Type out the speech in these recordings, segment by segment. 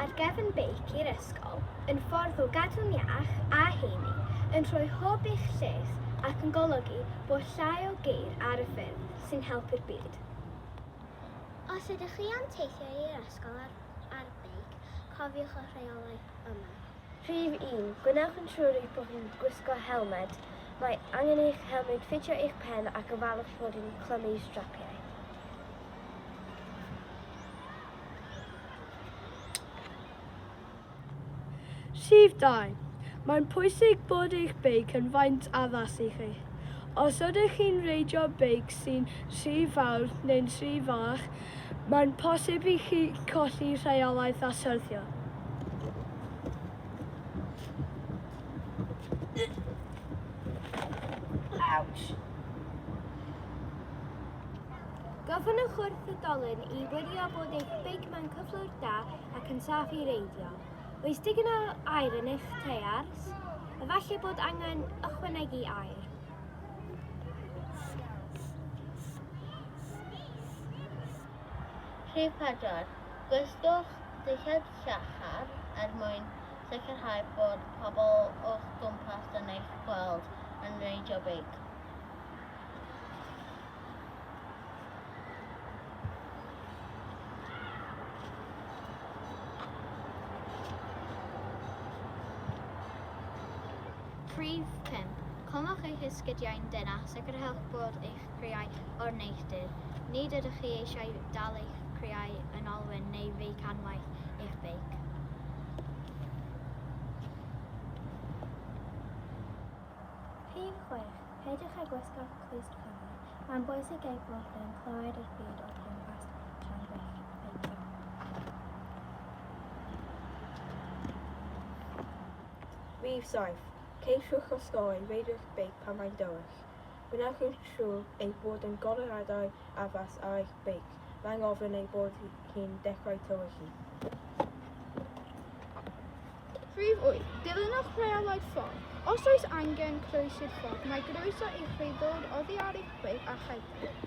ar gefn beic i'r ysgol yn ffordd o gadw'n iach a heini, yn rhoi hwb i'ch lles ac yn golygu bod llai o geir ar y ffyrdd, sy'n helpu'r byd. Os ydych chi am teithio i'r ysgol ar ar beic, cofiwch y rheolau yma. Rhif 1, Gwnewch yn siŵr eich bod chi'n gwisgo helmed. Mae angen i'ch helmed ffitio eich pen a gofalwch fod yn clymu strapiau. Rhif 2. Mae'n pwysig bod eich beic yn faint addas i chi. Os ydych chi'n reidio beic sy'n rhy fawr neu'n rhy fach, mae'n posib i chi colli rheolaeth a syrthio. Ouch! Gofynnwch wrth oedolyn i wirio bod eich beic mewn cyflwr da ac yn saff i reidio. Oes digon o aer yn eich teiars? Efallai bod angen ychwanegu aer. Rhif 4. Gwisgwch ddillad llachar er mwyn sicrhau bod pobl o'ch gwmpas yn eich gweld yn reidio beic. Rhif 5. Clymwch eich esgidiau'n dynn a sicrhewch bod eich criau o'r neilltu. Nid ydych chi eisiau dal eich criau yn olwyn neu fecanwaith eich beic. Rhif 6. Peidiwch â gwisgo clust clyfar. Mae'n bwysig eich bod yn clywed y byd o'ch cwmpas tra'n beicio. Rhif 7. Ceisiwch osgoi reidio'ch beic pan mae'n dywyll. Gwnewch yn siŵr eich bod yn goleuadau addas ar eich beic rhag ofn ei bod hi'n dechrau tywyllu. Rhif 8. Dilynwch rheolau ffordd. Os oes angen croesi'r ffordd, mae groeso i chi ddod oddi ar eich beic a cherdded.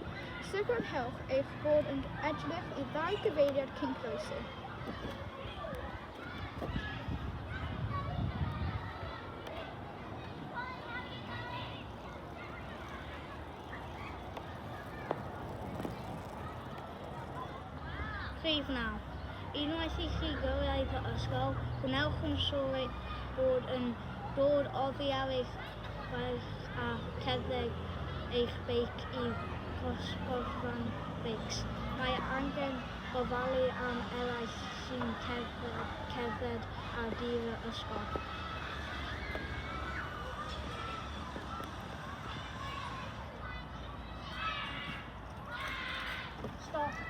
Sicrhewch eich bod yn edrych i ddau gyfeiriad cyn croesi. Rhif 9. Unwaith i chi gyrraedd yr ysgol, gwnewch yn siŵr eich bod yn dod oddi ar eich beic a cherdded eich beic i ganolfan beics. Mae angen gofalu am eraill sy'n cerdded ar dir yr ysgol. Stop.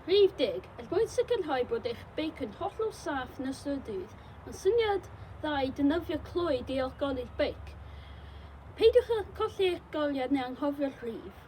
Rhif deg, Er mwyn sicrhau bod eich beic yn hollol saff yn ystod y dydd, mae'n syniad dda i defnyddio clwyd i ogoni'r beic. Peidiwch â colli eich goliad neu anghofio'r rhif.